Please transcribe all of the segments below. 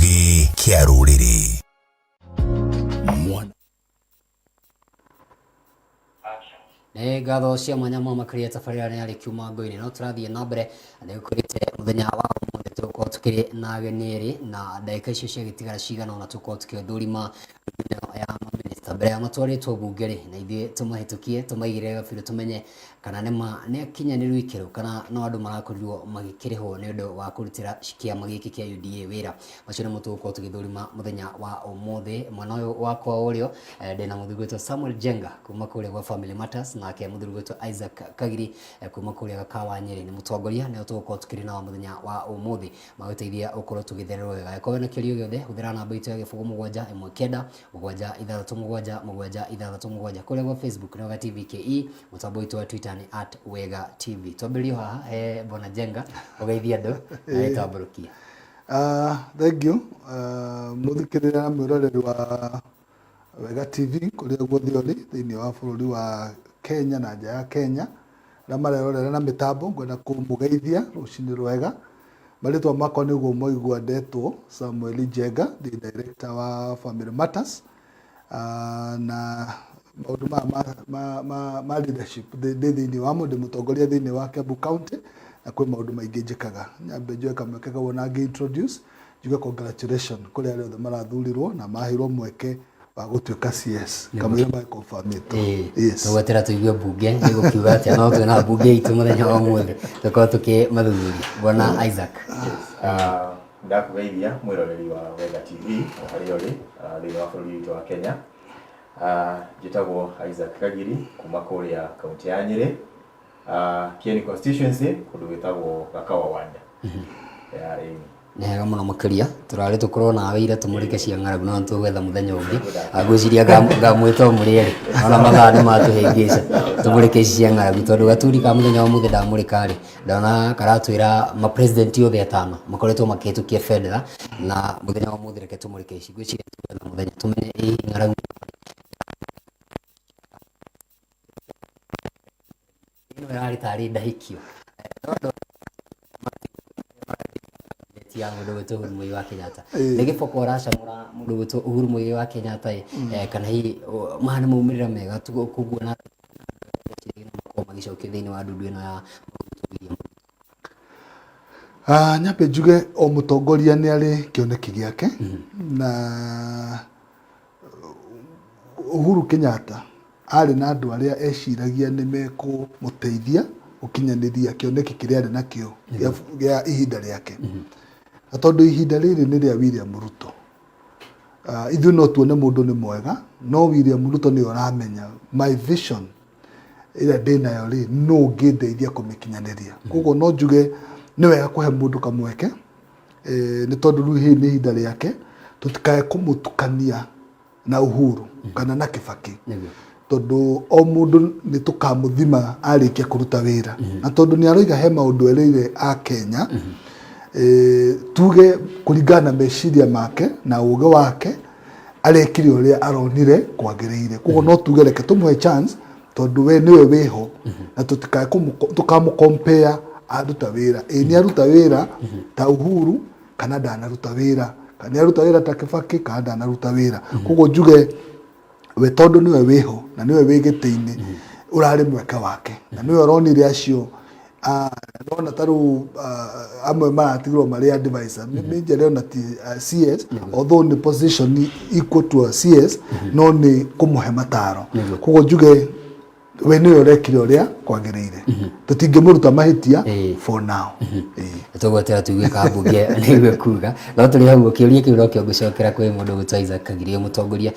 Gĩũgĩ kĩa rũrĩrĩ. Mwana. Nĩ ngatho cia mwanya mũno makĩria tabarĩra nĩ yarĩ kiuma ngo-inĩ no tũrathiĩ na mbere nĩ gũkũrĩte mũthenya wa ũmũthĩ tũgũkorwo tũkĩrĩ na ageni erĩ na ndagĩka icio ciagĩtigara cigana ũna tũgũkorwo tũkĩthũrima ĩno ya mamĩnĩsta mbere ya matwarĩtwo mbunge rĩ na ithuĩ tũmahĩtũkie tũmaigĩrĩre gabirũ tũmenye kana nĩ ma nĩ akinyanĩru ikĩro kana no andũ marakorirwo magĩkĩrĩhwo nĩ ũndũ wa kũrutĩra kĩama gĩkĩ kĩa UDA wĩra. Macio nĩmo tũgũkorwo tũgĩthũrima mũthenya wa ũmũthĩ. Mwena ũyũ wakwa wa ũrĩo ndĩna mũthuri gwĩtwo Samuel Jenga kuma kũrĩa gwa Family Matters, nake mũthuri gwĩtwo Isaac Kagiri kuma kũrĩa Gakawa Nyeri nĩ mũtongoria, nĩo tũgũkorwo tũkĩrĩ nao mũthenya wa ũmũthĩ magũteithia gũkorwo tũgĩthererwo wega. Angĩkorwo wĩna kĩũria o gĩothe hũthĩra namba itũ ya 071 9 6 7 7 6 7 kũrĩa gwa Facebook nĩ Wega TV KE, mũtambo witũ wa Twitter nĩ @WegaTV. Twambĩrĩrie haha he Bwana Jenga ũgeithie andũ na wĩtambũrũkie. Thank you mũthikĩrĩria na mwĩroreri wa Wega TV kũrĩa guothe ũrĩ thĩinĩ wa bũrũri wa Kenya na nja ya Kenya arĩa marerorera na mĩtambo ngwenda kũmũgeithia rũcinĩ rwega. Marĩtwa makwa nĩguo mwaigua ndetwo Samuel Njenga, ndĩ director wa Family Matters na maũndũ maya ma leadership ndĩ thĩinĩ wamo, ndĩ mũtongoria thĩinĩ wa Kiambu County na kwĩ maũndũ maingĩ njĩkaga. Nyambe njoe kamweke kau ona ngĩ introduce njuge congratulation kũrĩ arĩa othe marathurirwo na maheirwo mweke wa gũtuĩka CS kamũira magĩconfirmĩtwo. Yes. Tũgwetera tũigue mbunge ĩgũkiuga atĩa no twĩna mbunge itũ mũthenya wa ũmũthĩ tũkorwo tũkĩmathuthuria. Bwana Isaac. Ndakũgeithia mwĩroreri wa Wega TV o harĩa ũrĩ thĩinĩ wa bũrũri witũ wa Kenya. Njĩtagwo Isaac Kagiri kuma kũrĩa kaunti ya Nyĩrĩ, Kieni constituency kũndũ gwĩtagwo Gakawa ward. Ya, ĩni. Nĩ hega mũno makĩria tũrarĩ tũkorwo nawe ira tũmũrĩke cia ng'aragu no tũgwetha mũthenya ũngĩ. Ngwĩciria ngamwĩta o mũrĩ erĩ ona mathaa nĩ matũhĩngĩca tũmũrĩke ici cia ng'aragu tondũ gaturi ka mũthenya wa ũmũthĩ ndamũrĩka rĩ ndona karatwĩra ma president othe atano makoretwo makĩhĩtũkia bendera na mũthenya wa ũmũthĩ reke tũmũrĩke ici. Ngwĩciria tũgwetha mũthenya tũmenye ĩ hihi ng'aragu ĩno ĩrarĩ tarĩ ndahĩkio ya mũndũ gwĩtwo Uhuru Muigai wa Kenyatta. Nĩ gĩboko ũracamũra mũndũ gwĩtwo Uhuru Muigai wa Kenyatta ĩ, kana hihi maya nĩ maumĩrĩra mega kuguo na makorwo magĩcokio thĩinĩ wa ndundu ĩno ya mũndũ gwĩtwo William Ruto? Nyambe njuge o mũtongoria nĩ arĩ kĩoneki gĩake na Uhuru Kenyatta arĩ na andũ arĩa eciragia nĩ mekũmũteithia gũkinyanĩria kĩoneki kĩrĩa arĩ nakĩo gĩa ihinda rĩake. Na tondũ ihinda rĩrĩ nĩ rĩa William Ruto, ithuĩ no tuone mũndũ nĩ mwega, no William Ruto nĩwe ũramenya my vision ĩrĩa ndĩnayo rĩ, nũ ũngĩndeithia kũmĩkinyanĩria. Koguo no njuge nĩ wega kũhe mũndũ kamweke, nĩ tondũ rĩu hihi nĩ ihinda rĩake, tũtikae kũmũtukania na Uhuru kana na Kibaki. Tondũ o mũndũ nĩ tũkamũthima arĩkia kũruta wĩra. Na tondũ nĩ aroiga he maũndũ erĩire a Kenya, tuge kũringana na meciria make na ũgĩ wake, arekire ũrĩa aronire kwagĩrĩire. Koguo no tuge reke tũmũhe chance tondũ we nĩwe wĩho na tũtikae tũkamũ compare aruta wĩra. Ĩ nĩ aruta wĩra ta Uhuru kana ndanaruta wĩra, kana nĩ aruta wĩra ta Kibaki kana ndanaruta wĩra. Koguo njuge we tondũ nĩwe wĩho na nĩwe wĩ gĩtĩ-inĩ ũrarĩ mweke wake na nĩwe ũronire acio ndona ta rĩu amwe maratigirwo marĩ advisor. Nĩ njere ona ti CS, although nĩ position equal to a CS, no nĩ kũmũhe mataro. Koguo njuge we nĩwe ũrekire ũrĩa kwagĩrĩire, tũtingĩmũruta mahĩtia for now. Tũgwetera tũigue ka mbunge nĩguo kuga no tũrĩ hau kĩũria kĩu nokĩo ngũcokera kwĩ mũndũ gwĩtwo Isaac Kagiri mũtongoria,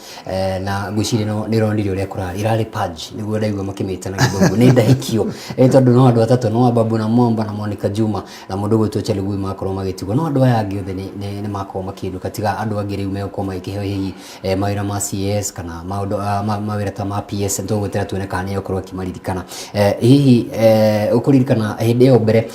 na ngwĩciria no nĩ ũronire ũrĩa kũrarĩ ĩrarĩ purge nĩguo ndaigua makĩmĩta na gĩthũngũ nĩ ndahikio, tondũ no andũ atatũ no Ababu na Mwamba na Monica Juma na mũndũ gwĩtwo Chelugui makorwo magĩtigwo no andũ aya angĩ othe nĩ makorwo makĩndũka tiga andũ angĩ rĩu megũkorwo magĩkĩheo hihi mawĩra ma CS kana maũndũ mawĩra ta ma PS. Tũgwetera tuone kana nĩ egũkorwo akĩmaririkana. Hihi ũkũririkana hĩndĩ ĩyo mbere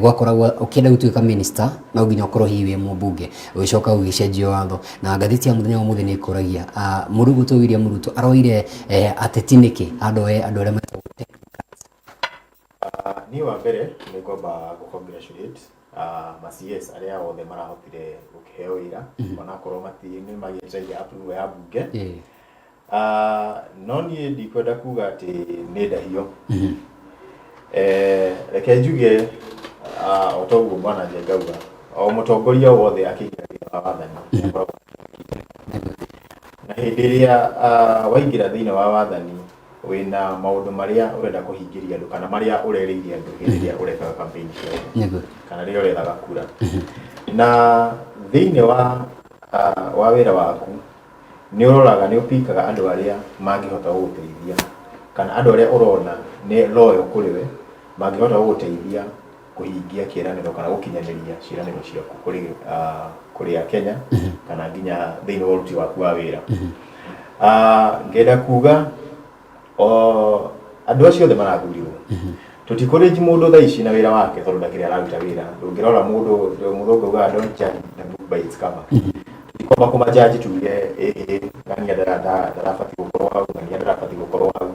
gwakoragwo ũkĩenda gũtuĩka minister no nginya ũkorwo hihi wĩ mũmbunge, ũgĩcoka ũgĩcenjio watho na ngathĩti ya mũthenya wa ũmũthĩ nĩ ĩkũragia mũndũ gwĩtwo William Ruto aroire ateti nĩkĩ handũ oe andũ arĩa metagwo technocrats? Niĩ wa mbere nĩ ngwamba gũ congratulate Ma CS arĩa othe marahotire gũkĩheo wĩra, onakorwo mati nĩ magĩetereire approval ya bunge. No niĩ ndikwenda kuga atĩ nĩ ndahio. Reke njuge, o ta ũguo Bwana Njenga auga, o mũtongoria wothe akĩingĩra thĩinĩ wa wathani nĩakoragwo, na hĩndĩ ĩrĩa waingĩra thĩinĩ wa wathani wĩna maũndũ marĩa ũrenda kũhingĩria andũ kana marĩa ũrerĩire andũ hĩndĩ ĩrĩa ũrekaga campaign ciaku kana rĩrĩa ũrethaga kura. Na thĩinĩ wa wĩra waku nĩ ũroraga, nĩ ũpikaga andũ arĩa mangĩhota gũgũteithia kana andũ arĩa ũrona nĩ loyal kũrĩ we, mangĩhota gũgũteithia kũhingia kĩĩranĩro kana gũkinyanĩria ciĩranĩro ciaku kũrĩ Akenya kana nginya thĩinĩ wa ũruti waku wa wĩra. Ngenda kuga o andũ acio othe marathurirwo, tũtikũrĩnji mũndũ thaa ici na wĩra wake tondũ ndakĩrĩ araruta wĩra. Ndũngĩrora mũndũ, mũthũngũ augaga, "Don't judge the book by its cover." Tũtikwamba kũmajaji tuge ĩhĩ, ng'ania ndarabatiĩ gũkorwo hau, ng'ania ndarabatiĩ gũkorwo hau.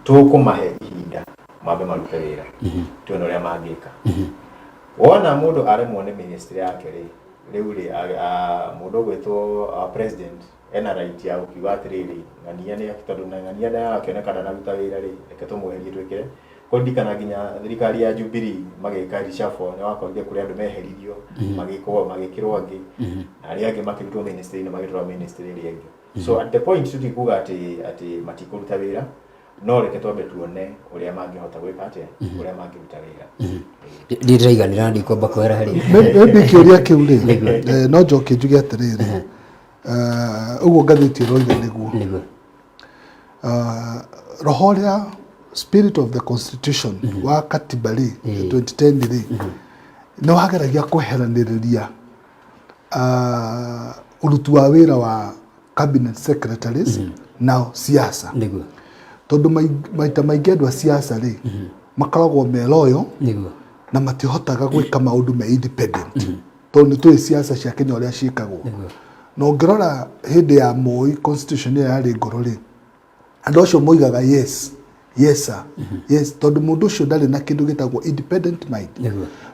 Tũkũmahe ihinda mambe marute wĩra, tuone ũrĩa mangĩka. Wona mũndũ aremwo nĩ ministry yake rĩ, rĩu rĩ, mũndũ ũgwĩtwo president ena right ya gũkiuga atĩrĩrĩ, ng'ania nĩ tondũ na ng'ania ndarakĩoneka ndanaruta wĩra rĩ, reke tũmweherie twĩkĩre kũririkana. Nginya thirikari ya Jubilee magĩka reshuffle, nĩ wakorire kũrĩ andũ meheririo, magĩkwo magĩkĩrwo angĩ, na arĩa angĩ makĩrutwo ministry-inĩ magĩtwarwo ministry ĩrĩa ĩngĩ. So at the point tũtikuga atĩ matikũruta wĩra, no reke twambe tuone ũrĩa mangĩhota gwĩka atĩa, ũrĩa mangĩruta wĩra. Ndiraiganĩra na ndikwamba kwehera harĩ Maybe kĩũria kĩu rĩ, Nĩguo. No njoke njuge atĩrĩrĩ, ũguo ngathĩti ĩroiga nĩguo. Roho ũrĩa, spirit of the constitution wa katiba rĩ, 2010 rĩ, nĩ wageragia kweheranĩrĩria ũruti wa wĩra wa cabinet secretaries na siasa, tondũ maita maingĩ andũ a siasa rĩ, makoragwo me loyal na matihotaga gwĩka maũndũ me independent, tondũ nĩ tũĩ siasa cia Kenya ũrĩa ciĩkagwo. Na ũngĩrora hĩndĩ ya Moi, constitution ĩyo yarĩ ngoro rĩ, andũ acio moigaga, "Yes, yes sir, yes," tondũ mũndũ ũcio ndarĩ na kĩndũ gĩtagwo independent mind.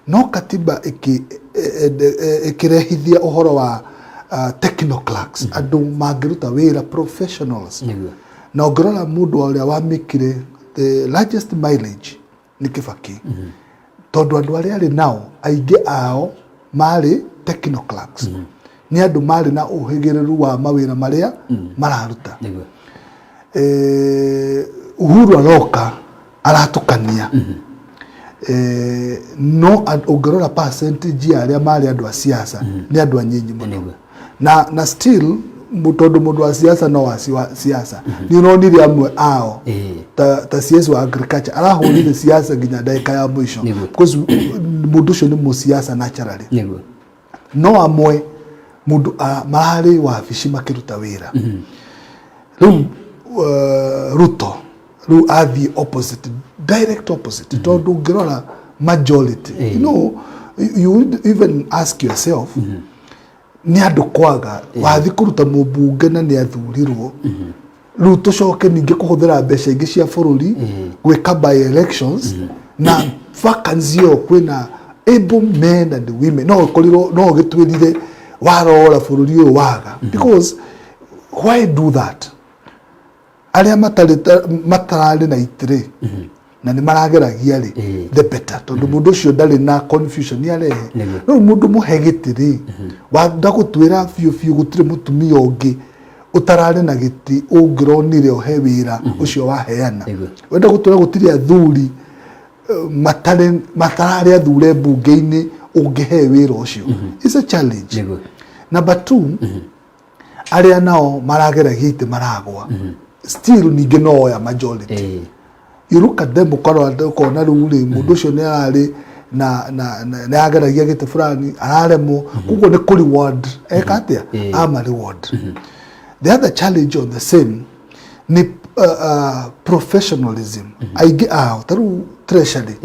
No katiba ĩkĩrehithia ũhoro wa technocrats, andũ mangĩruta wĩra, professionals. Na ũngĩrora mũndũ ũrĩa wamĩkire the largest mileage nĩ Kĩbaki, tondũ andũ arĩa arĩ nao aingĩ ao marĩ technocrats, nĩ andũ marĩ na ũhĩgĩrĩru wa mawĩra marĩa mararuta. Uhuru aroka aratukania, no ũngĩrora percentage ya arĩa marĩ andũ a siasa nĩ andũ anyinyi mũno. Na still tondũ mũndũ wa siasa no wa siasa, nĩ ũronire amwe ao ta CS wa agriculture arahũrire siasa nginya ndagĩka ya mũico, because mũndũ ũcio nĩ mũsiasa naturally. No amwe mũndũ mararĩ wabici makĩruta wĩra. Rĩu Ruto rĩu athiĩ opposite, direct opposite, tondũ ũngĩrora majority, you would even ask yourself, nĩ andũ kwaga wathi kũruta mũmbunge na nĩ athurirwo, rĩu tũcoke ningĩ kũhũthĩra mbeca ingĩ cia bũrũri gwĩka by elections na vacancy ĩyo kwĩna able men and women, no ũkorirwo no ũgĩtwĩrire warora bũrũri ũyũ waga, because why do that? Arĩa matarĩ matararĩ na itĩrĩ na nĩ marageragia rĩ, the better, tondũ mũndũ ũcio ndarĩ na confusion arehe. Rĩu mũndũ mũhe gĩtĩ rĩ, wanda gũtwĩra biũ biũ gũtirĩ mũtumia ũngĩ ũtararĩ na gĩtĩ ũngĩronire ũhe wĩra ũcio waheana. Wenda gũtwĩra gũtirĩ athuri matarĩ matararĩ athure mbunge-inĩ ũngĩhe wĩra ũcio. It's a challenge. Number two, arĩa nao marageragia itĩ maragwa, still ningĩ no oya majority. You look at them, ũkarora ũkona rĩu rĩ, mũndũ ũcio nĩ ararĩ na nĩ ageragia gĩtĩ fulani araremwo, koguo nĩ kũ reward eka atĩa, ama reward. The other challenge on the same nĩ professionalism. Aingĩ ao ta rĩu treasury,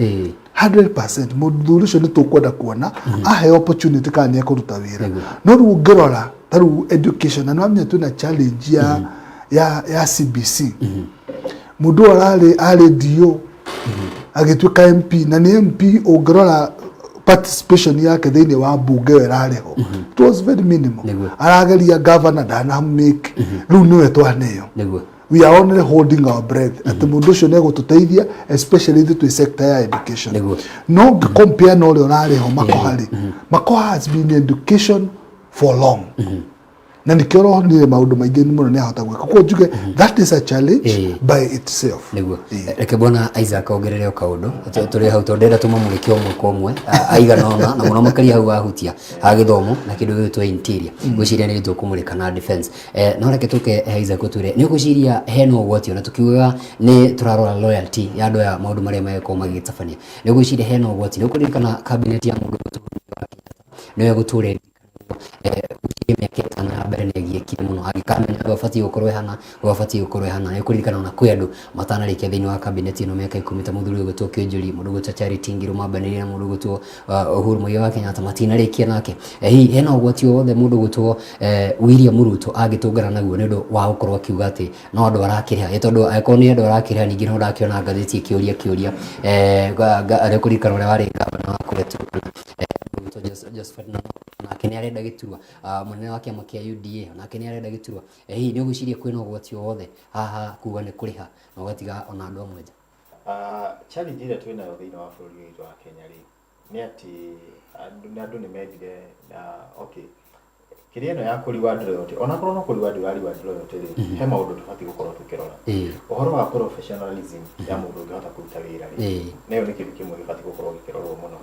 100% mũthuri ũcio nĩ tũkwenda kuona aheo opportunity kana nĩ ekũruta wĩra. No rĩu ũngĩrora ta rĩu education, na nĩ wamenya twĩna challenge ya CBC, mũndũ ũyũ ararĩ arĩ DO agĩtuĩka MP, na nĩ MP ũngĩrora. Participation yake thĩinĩ wa mbunge ĩyo ĩrarĩ ho, it was very minimal. Arageria governor, ndanamake. Rĩu nĩwe twaneo. We are only holding our breath atĩ mũndũ ũcio nĩ egũtũteithia, especially ithuĩ twĩ sector ya education. No ngĩcompare na ũrĩa ũrarĩ ho, Makoha rĩ, Makoha has been in education for long, na nĩkĩo ũronire maũndũ maingĩ mũno nĩ ahota gwĩka. Koguo njuge that is a challenge by itself. Reke bwana Isaac ongerere o kaũndũ tũrĩ hau, tondũ ndĩrenda tũmamũrĩke ũmwe kwa ũmwe aigana ũna, na mũno makĩria hau wahutia ha gĩthomo na kĩndũ gĩgwĩtwo interior. Ngwĩciria nĩ tũkũmũrĩka na defense. No reke tũke he Isaac, ũtwĩre nĩ ũgwĩciria hena ũgwati, ona tũkiugaga nĩ tũrarora loyalty ya andũ aya, maũndũ marĩa megũkorwo magĩtabania, nĩ ũgwĩciria hena ũgwati? Nĩ ũkũririkana cabinet ya mũndũ ũgwĩtwo Uhuru wa Kenyatta nĩwe gũtũre gwĩciria mĩaka 5 ya mbere nĩ agiĩkire mũno angĩkamenya ũrĩa ũbatiĩ gũkorwo ĩhana, ũrĩa ũbatiĩ gũkorwo ĩhana. Nĩ ũkũririkana ona kwĩ andũ matanarĩkia thĩinĩ wa cabinet ĩno mĩaka 10, ta mũthuri ũgwĩtwo Kĩonjori, mũndũ ũgwĩtwo Charity Ngiru mambanĩrie na mũndũ ũgwĩtwo Uhuru Muigai wa Kenyatta, matinarĩkia nake. Hihi hena ũgwati o wothe mũndũ ũgwĩtwo William Ruto angĩtũngana naguo nĩ ũndũ wa gũkorwo akiuga atĩ no andũ arakĩrĩha? Tondũ angĩkorwo nĩ andũ arakĩrĩha, ningĩ no ndakĩona ngathĩti ĩkĩũria kĩũria, nĩ ũkũririkana ũrĩa warĩ gavana wa kũrĩa Turkana, mũndũ ũgwĩtwo Josephat Nanok, nake nĩ arenda gĩturwa. Mũnene wa kĩama kĩa UDA nake nĩ arenda gĩturwa. Hihi nĩ ũgwĩciria kwĩna ũgwati o wothe haha kuga nĩ kũrĩha na ũgatiga ona andũ amwe nja? Challenge ĩrĩa twĩ nayo thĩinĩ wa bũrũri ũyũ witũ wa Kenya rĩ, nĩ atĩ andũ nĩ mendire na okay, kĩrĩa ĩno ya kũ reward loyalty, onakorwo no kũ reward ũra reward loyalty rĩ, he maũndũ tũbatiĩ gũkorwo tũkĩrora. Ũhoro wa professionalism ya mũndũ ũngĩhota kũruta wĩra rĩ, nayo nĩ kĩndũ kĩmwe gĩbatiĩ gũkorwo gĩkĩrorwo mũno.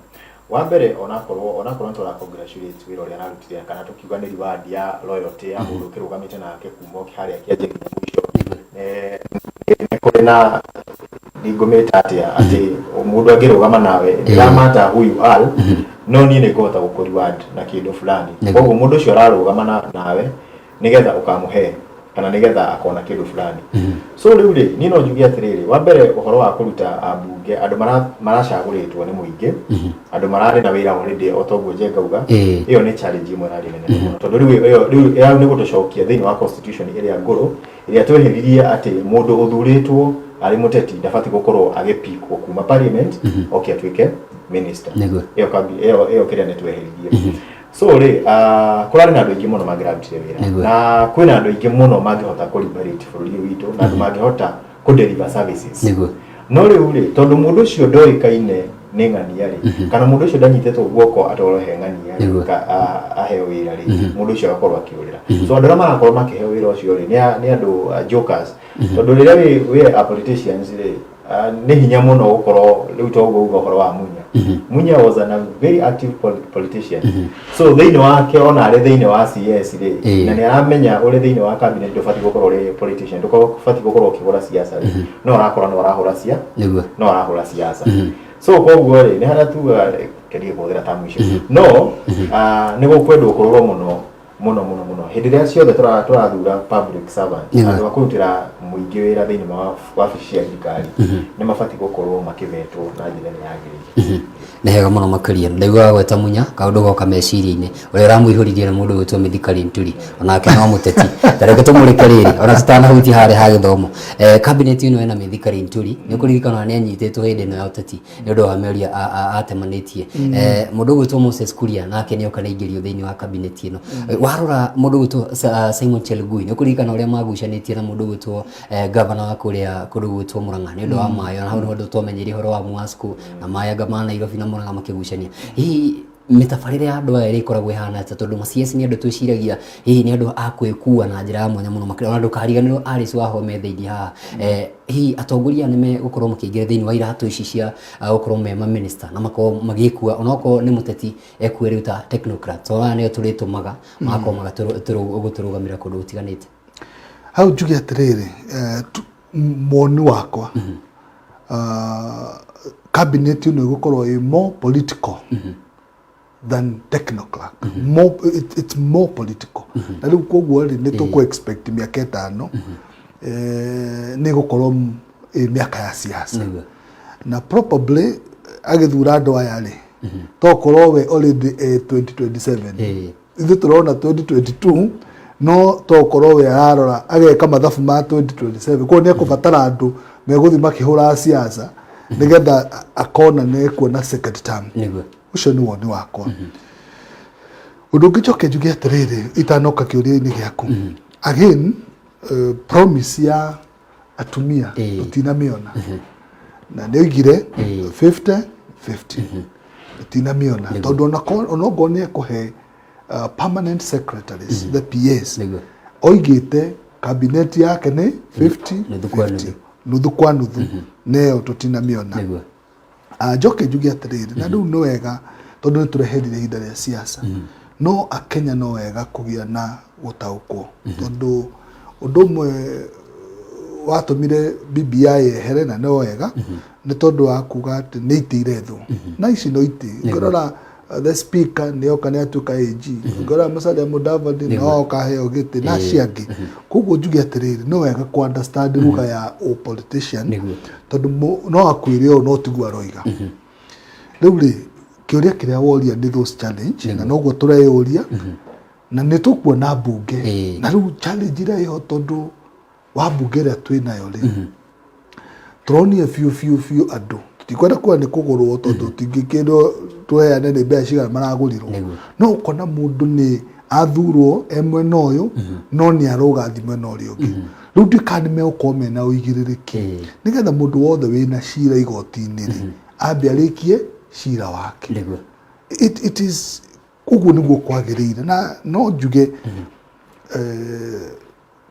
Wa mbere, onakorwo nĩ tũra congratulate wĩra ũrĩa ararutire, kana tũkiuga nĩ reward ya loyalty ya mũndũ ũkĩrũgamĩte nake kuma harĩa kĩanjia nginya mũico, nĩ kũrĩ na ndingũmĩta atĩa atĩ mũndũ angĩrũgama nawe, ndiramata who you are, no niĩ nĩ ngũhota gũkũ reward na kĩndũ fulani. Koguo mũndũ ũcio ararũgama nawe nĩgetha ũkamũhe kana nĩgetha akona kĩndũ fulani. So rĩu rĩ, niĩ no njuge atĩrĩrĩ, wa mbere, ũhoro wa kũruta ambunge, andũ maracagũrĩtwo nĩ mũingĩ, andũ mararĩ na wĩra already, o toguo Njenga uga, ĩyo nĩ challenge ĩmwe ĩrarĩ nene mũno, tondũ rĩu ĩyo rĩu ĩyo nĩ gũtũcokia thĩinĩ wa constitution ĩrĩa ngũrũ, ĩrĩa tweheririe atĩ mũndũ ũthurĩtwo arĩ mũteti ndabatiĩ gũkorwo agĩpikwo kuma parliament oke atuĩke minister. Ĩyo ĩyo kĩrĩa nĩ tweheririe. So rĩ, kũrarĩ na andũ aingĩ mũno mangĩrarutire wĩra, na kwĩna andũ aingĩ mũno mangĩhota kũ liberate bũrũri ũyũ witũ, na andũ mangĩhota kũ deliver services. No rĩu rĩ, tondũ mũndũ ũcio ndoĩkaine nĩ ng'ania rĩ, kana mũndũ ũcio ndanyitĩtwo guoko atwarwo he ng'ania rĩ, aheo wĩra rĩ, mũndũ ũcio agakorwo akĩũrĩra. So andũ arĩa marakorwo makĩheo wĩra ũcio rĩ, nĩ andũ jokers, tondũ rĩrĩa wĩ a politicians rĩ, nĩ hinya mũno gũkorwo rĩu toguo uga ũhoro wa Munya. Munya was a very active politician, so thĩinĩ wake, ona arĩ thĩinĩ wa CS rĩ, na nĩ aramenya ũrĩ thĩinĩ wa cabinet ndũbatiĩ gũkorwo ũrĩ politician, ndũbatiĩ gũkorwo ũkĩhũra siasa rĩ, no arakora no arahũra cia no arahũra siasa. So koguo rĩ, nĩ harĩa tugaga kerie kũhũthĩra ta mũico, no nĩ gũkwendwo kũrorwo mũno mũno mũno mũno hĩndĩ ĩrĩa ciothe tũrathura public servant, andũ a kũrutĩra mũingĩ wĩra thĩinĩ wa wabici cia thirikari, nĩ mabatiĩ gũkorwo makĩvetwo na njĩra ĩrĩa yagĩrĩire. Nĩ hega mũno makĩria. Ndaiguaga gweta Munya, kaũndũ goka meciria-inĩ ũrĩa ũramũihũririe nĩ mũndũ ũgwĩtwo Mithika Linturi, onake no mũteti. Ta reke tũmũrĩke rĩrĩ, ona tũtanahutia harĩa ha gĩthomo. Cabinet ĩno ĩna Mithika Linturi, nĩ ũkũririkana nĩ anyitĩtwo hĩndĩ ĩno ya ũteti nĩ ũndũ wa mĩario atemanĩtie. Mũndũ ũgwĩtwo Moses Kuria nake nĩ oka nĩ aingĩrio thĩinĩ wa cabinet ĩno. Warora mũndũ ũgwĩtwo Simon Chelugui, nĩ ũkũririkana ũrĩa magucanĩtie na mũndũ ũgwĩtwo gavana wa kũrĩa kũndũ gwĩtwo Murang'a nĩ ũndũ wa maĩ. Ona hau nĩho twamenyeire ũhoro wa Mwasco na maĩ anga ma Nairobi na Murang'a makĩgucania. Hihi mĩtabarĩre ya andũ aya ĩrĩa ĩkoragwo ĩhana atĩa? Tondũ ma CS nĩ andũ twĩciragia hihi nĩ andũ a kwĩkua na njĩra ya mwanya mũno makĩria. Ona ndũkariganĩrwo Alice Wahome thĩinĩ haha. Hihi atongoria aya nĩ megũkorwo makĩingĩra thĩinĩ wa iratũ ici cia gũkorwo me ma minister na makorwo magĩkua, onokorwo nĩ mũteti ekue rĩu ta technocrat, tondũ aya nĩo tũrĩtũmaga magakorwo gũtũrũgamĩrĩra kũndũ gũtiganĩte? Hau njuge atĩrĩrĩ, woni wakwa, cabinet ĩno ĩgũkorwo ĩ more political than technocrat. It's more political, na rĩu koguo rĩ, nĩ tũkũ expect mĩaka 5 nĩ ĩgũkorwo ĩ mĩaka ya siasa. Na probably agĩthura andũ aya rĩ, tokorwo we already 2027, ithuĩ tũrona 2022, no tokorwo we ararora ageka mathabu ma 2027. Koguo nĩ ekũbatara andũ megũthiĩ makĩhũra siasa nĩgetha akona nĩ ekuona second term. Ũcio nĩ woni wakwa. Ũndũ ũngĩ njoke njuge atĩrĩrĩ, itanoka kĩũria-inĩ gĩaku, again, promise ya atumia tũtinamĩona, na nĩ oigire 50 50, tũtinamĩona, tondũ onokorwo nĩ ekũhe permanent secretaries, the PAs, oigĩte cabinet yake nĩ 50 Nuthu kwa 50. Nuthu. Nuthu kwa nuthu, neyo tũtinamĩona. Njoke njuge atĩrĩrĩ, na rĩu nĩ wega tondũ nĩ tũreherire ihinda rĩa siasa, no akenya no wega kũgĩa na gũtaũkwo, tondũ ũndũ ũmwe watũmire BBI yehere, na no wega, nĩ tondũ wa kuga atĩ nĩ itĩ irethwo, na ici no itĩ. Ũngĩrora, the speaker nĩ oka nĩ atuĩka AG, ũngĩrora Musalia Mudavadi no oka aheo gĩtĩ na acio angĩ. Koguo njuge atĩrĩrĩ, no wega ku understand lugha ya o politician, tondũ no akwĩre ũũ no tiguo aroiga. Rĩu rĩ, kĩũria kĩrĩa woria nĩ those challenge, na noguo tũreyũria, na nĩ tũkuona mbunge. Na rĩu challenge ĩrĩa ĩho, tondũ wa mbunge ĩrĩa twĩ nayo rĩ, tũronire biũ biũ biũ andũ tũtikwenda kuga nĩ kũgũrwo, tondũ tingĩkĩrwo tũheane nĩ mbeca cigana maragũrirwo. No ũkona mũndũ nĩ athurwo e mwena ũyũ, no nĩ arũga thi mwena ũrĩa ũngĩ. Rĩu ndiũĩ kana nĩ megũkorwo mena ũigĩrĩrĩki nĩgetha mũndũ wothe wĩna cira igoti-inĩ rĩ, ambe arĩkie cira wake. It is ũguo nĩguo kwagĩrĩire, na no njuge,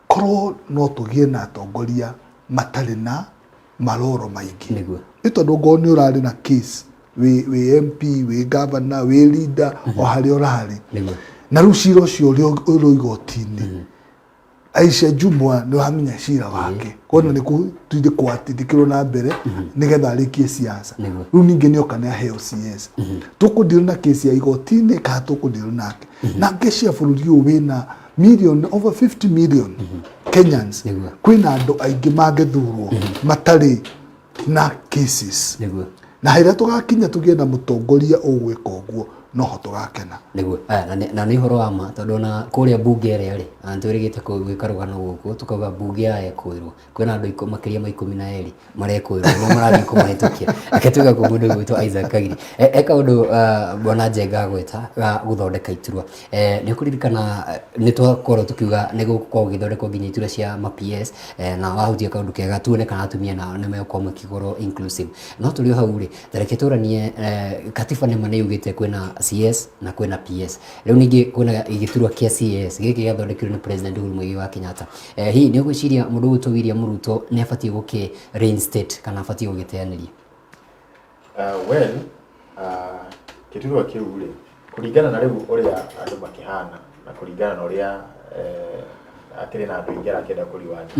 korwo no tũgĩe na atongoria matarĩ na maroro maingĩ, nĩ tondũ ngorwo nĩ ũrarĩ na case, wĩ MP, wĩ governor, wĩ leader, o harĩa ũrarĩ, na rĩu cira ũcio ũrĩa ũrĩ igoti-inĩ, Aisha Jumwa nĩ wamenya cira wake, kona nĩ kũtindĩkwo atindĩkĩrwo na mbere nĩgetha arĩkie siasa. Rĩu ningĩ nĩ oka nĩ aheo CS, tũkũdeal na kesi ya igoti-inĩ kana tũkũdeal nake na kesi ya bũrũri ũyũ wĩna million, over 50 million Kenyans? Kwĩna andũ aingĩ mangĩthurwo matarĩ na cases, na hĩrĩa tũgakinya tũgĩe na mũtongoria ũgwĩka ũguo, noho tũgakena. Nĩguo. Aya, na nĩ ũhoro wa ma, tondũ ona kũrĩa mbunge ĩrĩa rĩ, na nĩtwĩrĩgĩte gwĩka rũgano gũkũ tũkauga mbunge ya ekũĩrwo kwĩna andũ makĩria ma 12 marekũĩrwo nĩo marathiĩ kũmahĩtũkia. Reke tuge kũ mũndũ ũgwĩtwo Isaac Kagiri eka ũndũ, bwana Njenga agweta wa gũthondeka iturwa. Nĩ ũkũririkana nĩ twakorwo tũkiuga nĩ gũgũkorwo gũgĩthondekwo nginya iturwa cia ma PS, na wahutia kaũndũ kega, tuone kana atumia nao nĩ megũkorwo makĩkorwo inclusive. No tũrĩ o hau rĩ, ta reke tũranie, katiba nĩma nĩ yugĩte kwĩna CS na kwĩna PS. Rĩu ningĩ kwĩna gĩturwa kĩa CS gĩkĩ gĩathondekirwo nĩ President Uhuru Muigai wa Kenyatta. Hihi nĩ ũgwĩciria mũndũ ũgwĩtwo William Ruto nĩ abatiĩ gũkĩ reinstate kana abatiĩ gũgĩteanĩria? Well, gĩturwa kĩu rĩ, kũringana na rĩu ũrĩa andũ makĩhana na kũringana na ũrĩa akĩrĩ na andũ aingĩ arakĩenda kũriwanja,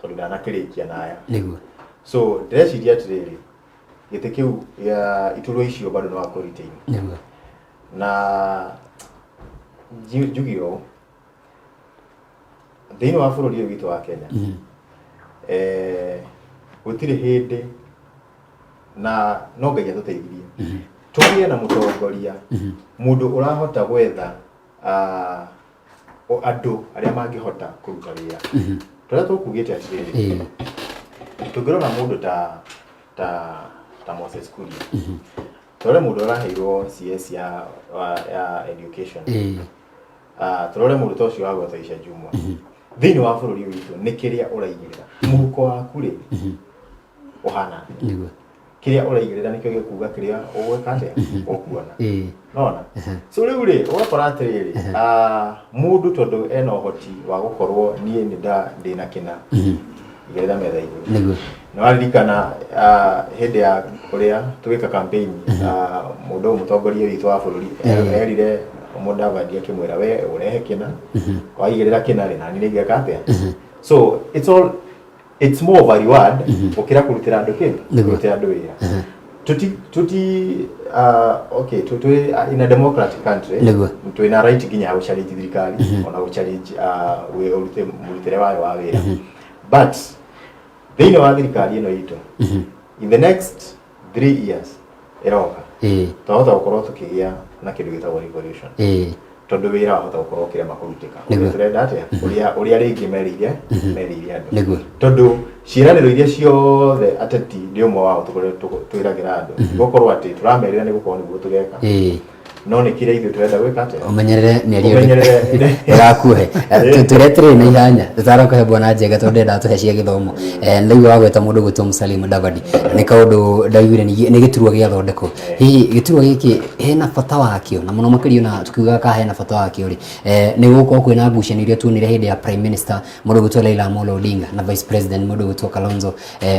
tondũ ndanakĩrĩkia na aya. So ndĩreciria atĩrĩrĩ, gĩtĩ kĩu gĩa iturwa icio bado no akũ retain. Na njuge ũũ, thĩinĩ wa bũrũri ũyũ witũ wa Kenya, gũtirĩ hĩndĩ, na no Ngai atũteithirie tũgĩe na mũtongoria, mũndũ ũrahota gwetha andũ arĩa mangĩhota kũruta wĩra. Tũrĩa tũkugĩte atĩrĩrĩ, tũngĩrora mũndũ ta Moses Kuria, tũrore mũndũ ũraheirwo CS ya education, tũrore mũndũ ta ũcio wa gwetha Aisha Jumwa, thĩinĩ wa bũrũri ũyũ witũ nĩ kĩrĩa ũraigĩrĩra mũhuko waku rĩ ũhana atĩa? Kĩrĩa ũraigĩrĩra nĩkĩo gĩkuga kĩrĩa ũgwĩka atĩa, ũkuona. Nona so rĩu rĩ, ũgakora atĩrĩrĩ, mũndũ tondũ ena ũhoti wa gũkorwo niĩ nĩ nda ndĩna kĩna igĩrĩra metha igũrũ. Nĩ waririkana hĩndĩ ya ũrĩa tũgĩka campaign, mũndũ ũyũ mũtongoria witũ wa bũrũri erire Mũdavadi akĩmwĩra, "We ũrehe kĩna, waigĩrĩra kĩna rĩ, nani nĩngeka atĩa?" So it's more of a reward gũkĩra kũrutĩra andũ kĩ kũrutĩra andũ wĩra. Tuti okay, tũ in a democratic country, twĩna right nginya ya gũchallenge thirikari, ona gũchallenge mũrutĩre wayo wa wĩra, but thĩinĩ wa thirikari ĩno itũ, in the next 3 years ĩroka, twahota gũkorwo tũkĩgĩa na kĩndũ gĩtagwo revolution. Tondũ wĩra wahota gũkorwo ũkĩrema kũrutĩka. Nĩguo. Ũrĩa tũrenda atĩa? Ũrĩa ũrĩa rĩngĩ merĩire merĩire andũ. Nĩguo. Tondũ ciĩranĩro iria ciothe ateti ndĩ ũmwe wao tũkoretwo twĩragĩra andũ. Gũkorwo atĩ tũramerĩra nĩ gũkorwo nĩguo tũgeka. No nĩ kĩrĩa ithuĩ tũrenda gwĩka atĩa? Ũmenyerere mĩario. Ũmenyerere. Ndĩrakuhe tũrĩa tũrĩ na ihanya tũtarakũhe bwana Njenga tondũ ndĩrenda tũhe cia gĩthomo. Ndaigua wagweta mũndũ gwĩtwo Musalia Mudavadi, nĩ kaũndũ ndaiguire nĩ gĩturwa gĩathondekwo. Hihi gĩturwa gĩkĩ hena bata wakĩo, na mũno makĩria ona tukiugaga kana hena bata wakĩo rĩ, nĩ gũgũkorwo kwĩna ngucanio iria tuonire hĩndĩ ya prime minister mũndũ gwĩtwo Raila Amolo Odinga na vice president mũndũ gwĩtwo Kalonzo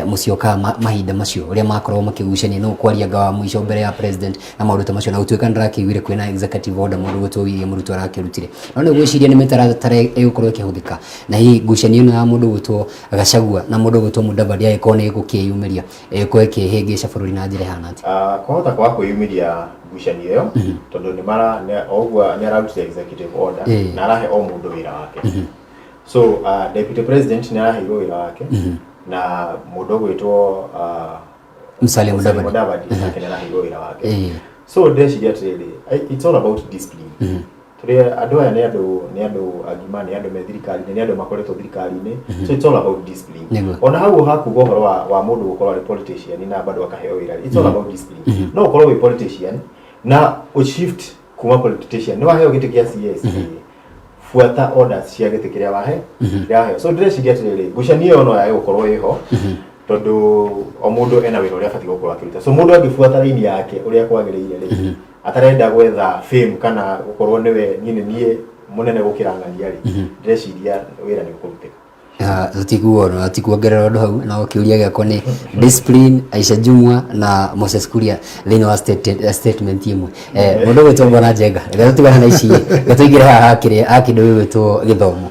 Musyoka mahinda macio ũrĩa makoragwo makĩgucania no kwaria anga wa mũico mbere ya president na maũndũ ta macio, na gũtuĩka nĩndĩrakĩiguire kwĩna executive order mũndũ gwĩtwo William Ruto arakĩrutire, no nĩ gwĩciria nĩ mĩtaratara ĩgũkorwo ĩkĩhũthĩka, na hihi ngucanio ĩno ya mũndũ gwĩtwo Gachagua na mũndũ gwĩtwo Mudavadi angĩkorwo nĩ ĩgũkĩyumĩria ĩgũkorwo ĩkĩhĩngĩca bũrũri na njĩra ĩhana atĩa? Kwahota kwaga kwĩyumĩria ngucanio ĩyo tondũ nĩ mara o ũguo nĩ ararutire executive order na arahe o mũndũ wĩra wake. So deputy president nĩ araheirwo wĩra wake na mũndũ ũgwĩtwo Musalia Musalia Mudavadi. Mudavadi nake nĩ araheirwo wĩra wake. So ndĩreciria atĩrĩrĩ, it's all about discipline. Tũrĩ andũ aya nĩ andũ agima, nĩ andũ me thirikari-inĩ, nĩ andũ makoretwo thirikari-inĩ, so it's all about discipline. Ona hau hakuga ũhoro wa mũndũ gũkorwo arĩ politician na bado akaheo wĩra, it's all about discipline. No ũkorwo wĩ politician na ũshift kuma politician, nĩ waheo gĩtĩ kĩa CS, buata orders cia gĩtĩ kĩrĩa wahe kĩrĩa waheo. So ndĩreciria atĩrĩrĩ, ngucanio ĩyo no yage gũkorwo ĩho tondũ o mũndũ ena wĩra ũrĩa abatiĩ gũkorwo akĩruta. So mũndũ angĩbuata raini yake ũrĩa kwagĩrĩire rĩ, atarenda gwetha fame kana gũkorwo nĩwe niĩ nĩ niĩ mũnene gũkĩra ng'ania rĩ, ndĩreciria wĩra nĩ ũkũrutĩka. Tũtikuona tũtikuongerera ũndũ hau, no kĩũria gĩakwa nĩ discipline Aisha Jumwa na Moses Kuria thĩinĩ wa statement ĩmwe. Mũndũ ũgwĩtwo Bwana Njenga, reke tũtigane na ici, reke tũingĩre haha hakĩrĩa ha kĩndũ gĩgwĩtwo gĩthomo.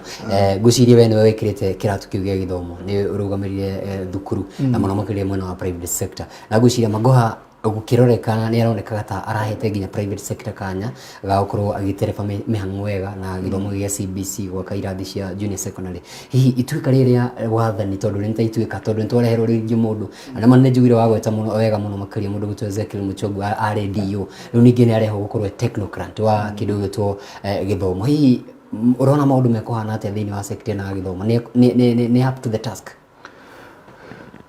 Ngwĩciria we nĩwe wĩkĩrĩte kĩratũ kĩu gĩa gĩthomo, nĩ ũrũgamĩrĩire thukuru na mũno makĩria mwena wa private sector, na ngwĩciria Magoha gũkĩrorekana nĩ aronekaga ta arahete nginya private sector kanya ga gũkorwo agĩtereba mĩhang'o wega na gĩthomo gĩa CBC, gwaka irathi cia junior secondary. Hihi ituĩka rĩrĩa wathani, tondũ nĩ ta ituĩka, tondũ nĩ twareherwo rĩngĩ mũndũ na nĩma nĩ njugire wagweta mũno wega mũno makĩria mũndũ gwĩtwo Ezekiel Muchogu arĩ DO, rĩu ningĩ nĩ arehwo gũkorwo e technocrat wa kĩndũ gĩgwĩtwo gĩthomo. Hihi ũrona maũndũ mekũhana atĩa thĩinĩ wa sector ĩno ya gĩthomo? Nĩ up to the task?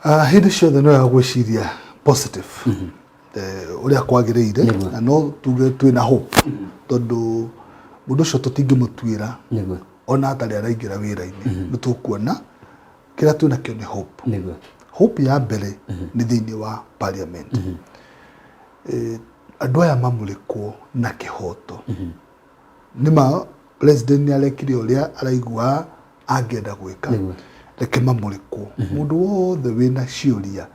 Hĩndĩ ciothe no ya gwĩciria positive, ũrĩa kwagĩrĩire, na no tuge twĩna hope tondũ mũndũ ũcio tũtingĩmũtuĩra ona atarĩ araingĩra wĩra-inĩ. Nĩ tũkuona kĩrĩa twĩnakĩo nĩ hope. Hope ya mbere nĩ thĩinĩ wa parliament. Andũ aya mamũrĩkwo na kĩhoto. Nĩma president nĩ arekire ũrĩa araigua angĩenda gwĩka. Reke mamũrĩkwo, mũndũ wothe wĩna ciũria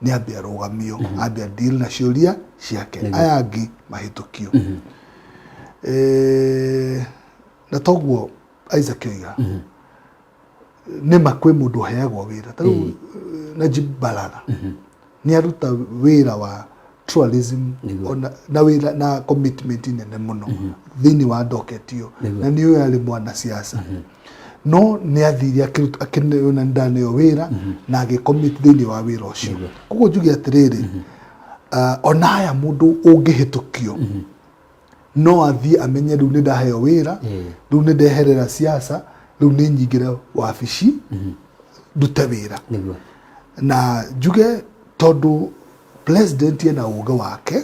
nĩ ambe arũgamio, ambe a deal na ciũria ciake, aya angĩ mahĩtũkio. Na toguo Isaac oiga, nĩma kwĩ mũndũ ũheagwo wĩra ta rĩu Najib Balala nĩ aruta wĩra wa tourism ona na wĩra na commitment nene mũno thĩinĩ wa docket ĩyo, na nĩ ũyũ arĩ mwanasiasa no nĩ athire akĩona ndaneo wĩra na agĩcommit thĩinĩ wa wĩra ũcio. Koguo njuge atĩrĩrĩ, ona aya mũndũ ũngĩhĩtũkio no athiĩ amenye rĩu nĩ ndaheo wĩra, rĩu nĩ ndeherera siasa, rĩu nĩ nyingĩre wabici ndute wĩra. Na njuge tondũ president ena ũgĩ wake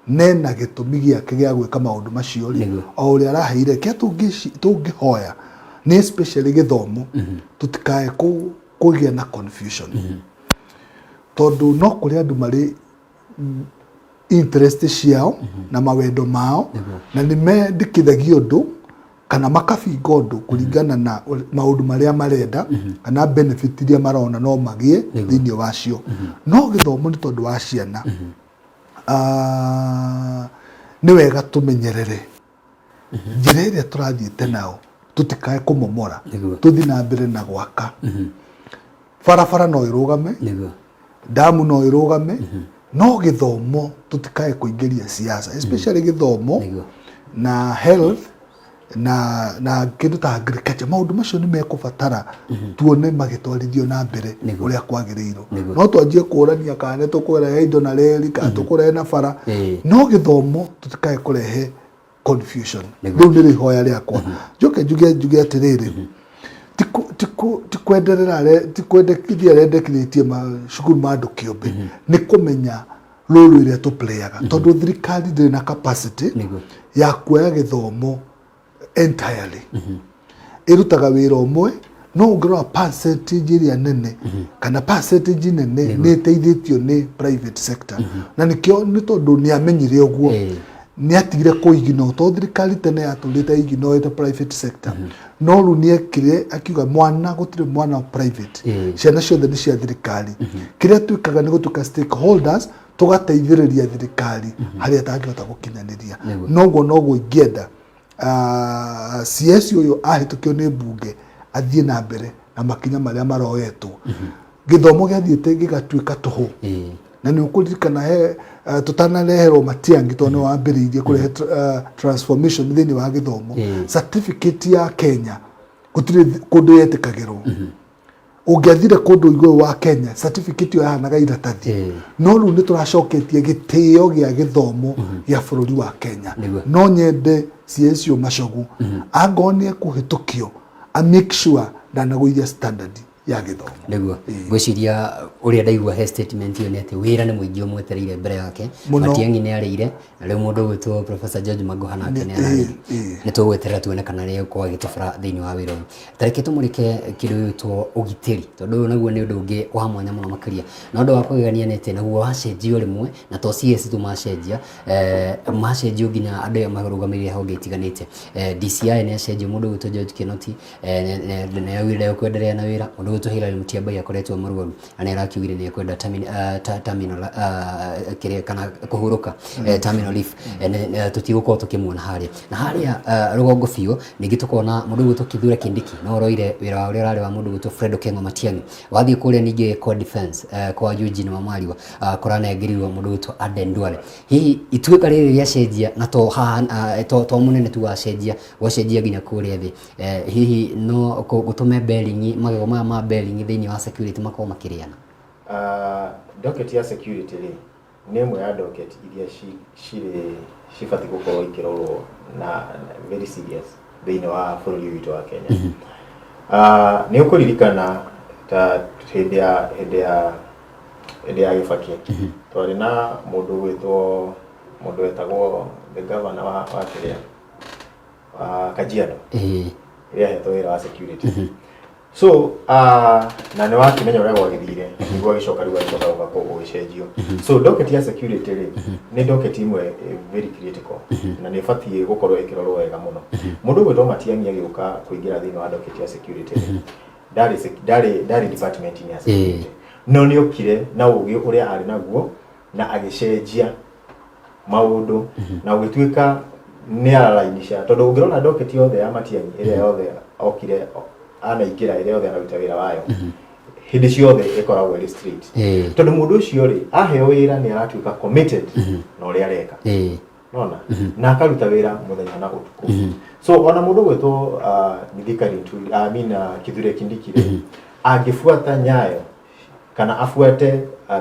nena gĩtũmi gĩake gĩa gwĩka maũndũ macio rĩ, o ũrĩa araheire kĩa tũngĩhoya nĩ especially gĩthomo tũtikae kũgĩa na confusion, tondũ no kũrĩ andũ marĩ interest ciao na mawendo mao na nĩ mendĩkithagia ũndũ kana makabinga ũndũ kũringana na maũndũ marĩa marenda kana benefit iria marona no magĩe thĩinĩ wacio. No gĩthomo nĩ tondũ wa ciana, nĩ wega tũmenyerere njĩra ĩrĩa tũrathiĩte nayo, tũtikae kũmomora, tũthiĩ na mbere na gwaka. Barabara no ĩrũgame, damu no ĩrũgame, no gĩthomo tũtikae kũingĩria siasa, especially gĩthomo na health na kĩndũ ta agriculture. Maũndũ macio nĩ mekũbatara tuone magĩtwarithio na mbere ũrĩa kwagĩrĩirwo. No twanjie kũrania kana nĩ tũkũrehe indo na reri kana tũkũrehe na bara, no gĩthomo tũtikae kũrehe. Confusion. Nĩguo. Rĩu nĩ rĩhoya rĩakwa, njoke njuge atĩrĩrĩ, ti kwenderera ti kwendekithia arendekithĩtie macukuru ma andũ kĩũmbe, nĩ kũmenya role ĩrĩa tũplayaga, tondũ thirikari ndĩrĩ na capacity ya kuoya gĩthomo entirely. Ĩrutaga wĩra ũmwe, no ũngĩrora percentage ĩrĩa nene kana percentage nene nĩ ĩteithĩtio nĩ private sector, na nĩkĩo nĩ tondũ nĩ amenyire ũguo, nĩ atigire kũignore, tondũ thirikari tene yatũrĩte ignorete private sector, no rĩu nĩ ekire akiuga mwana gũtirĩ mwana wa private, ciana ciothe nĩ cia thirikari. Kĩrĩa twĩkaga nĩ gũtuĩka stakeholders, tũgateithĩrĩria thirikari harĩa ĩtangĩhota gũkinyanĩria. Noguo noguo ingĩenda CS ũyũ ahĩtũkio nĩ mbunge athiĩ na mbere na makinya marĩa maroetwo. Gĩthomo gĩathiĩte gĩgatuĩka tũhũ, na nĩ ũkũririkana he tũtanareherwo Matiang'i, tondũ nĩ wambĩrĩirie kũrehe transformation thĩinĩ wa gĩthomo, certificate ya Kenya gũtirĩ kũndũ yetĩkagĩrwo. Ũngĩathire kũndũ igũrũ wa Kenya, certificate ĩyo yahanaga iratathi. No rĩu nĩ tũracoketie gĩtĩo gĩa gĩthomo gĩa bũrũri wa Kenya. No nyende CS Machogu, angorwo nĩ ekũhĩtũkio, a make sure ndanagũithia standard ya gĩthomo. Nĩguo, ngwĩciria ũrĩa ndaigua he statement ĩyo nĩ atĩ wĩra nĩ mũingĩ ũmwetereire mbere yake. Mũno. Matiang'i nĩ arĩire, na rĩu mũndũ ũgwĩtwo Professor George Magoha nake nĩ ararĩire. Nĩ tũgweterera tuone kana nĩ egũkorwo agĩtobora thĩinĩ wa wĩra ũyũ. Ta reke tũmũrĩke kĩndũ gĩgwĩtwo ũgitĩri, tondũ ũyũ naguo nĩ ũndũ ũngĩ wa mwanya mũno makĩria. Na ũndũ wa kũgegania nĩ atĩ naguo wacenjio rĩmwe, na to CS tu macenjia, macenjio nginya andũ arĩa marũgamĩrĩire honge itiganĩte. DCI nĩ acenjio, mũndũ ũgwĩtwo George Kinoti nĩ augire ndegũkwenderea na wĩra. Mũndũ ũgwĩtwo Hillary Mutyambai akoretwo e mũrwaru na nĩ arakiugire nĩ ekwenda terminal, kĩrĩa kana kũhurũka, terminal leave. Tũtigũkorwo tũkĩmuona harĩa na harĩa rũgongo biũ. Ningĩ tũkona mũndũ ũgwĩtwo Kithure Kindiki no ũroire wĩra wa ũrĩa ũrarĩ wa mũndũ ũgwĩtwo Fred Okengo Matiang'i. Wathiĩ kũrĩa ningĩ kwa defense, kwa Eugene Wamalwa, kũranengerirwo mũndũ ũgwĩtwo Aden Duale. Hihi ituĩka rĩrĩ rĩacenjia, na to haha, to mũnene tu wacenjia, gwacenjia nginya kũrĩa thĩ, hihi no gũtũme bearing, magego maya ma bearing thĩinĩ wa security makorwo makĩrĩana? Docket ya security rĩ, nĩ ĩmwe ya docket iria cirĩ cibatiĩ gũkorwo ikĩrorwo na very serious thĩinĩ wa bũrũri ũyũ witũ wa Kenya. Nĩ ũkũririkana ta hĩndĩ ya Gĩbakĩ, twarĩ na mũndũ ũgwĩtwo, mũndũ wetagwo the governor wa kĩrĩa wa Kajiado, ĩrĩa ahetwo wĩra wa security. So na nĩ wakĩmenya ũrĩa gwagĩthire, nĩguo agĩcoka rĩu agĩcoka gũgakorwo gũgĩcenjio. So docket ya security rĩ, nĩ docket ĩmwe very critical na nĩ ĩbatiĩ gũkorwo ĩkĩrorwo wega mũno. Mũndũ ũgwĩtwo Matiang'i agĩũka kũingĩra thĩinĩ wa docket ya security rĩ, ndarĩ department-inĩ ya security, no nĩ okire na ũgĩ ũrĩa arĩ naguo na agĩcenjia maũndũ na ũgĩtuĩka nĩ ararainisha, tondũ ũngĩrora docket yothe ya Matiang'i ĩrĩa yothe okire anaingĩra, ĩrĩa yothe anaruta wĩra wayo, hĩndĩ ciothe ĩkoragwo ĩrĩ straight, tondũ mũndũ ũcio rĩ, aheo wĩra nĩ aratuĩka committed na ũrĩa areka, nona na akaruta wĩra mũthenya na ũtukũ. So ona mũndũ gwĩtwo Mithika Linturi, I mean, Kithure Kindiki rĩ, angĩbuata nyayo kana abuate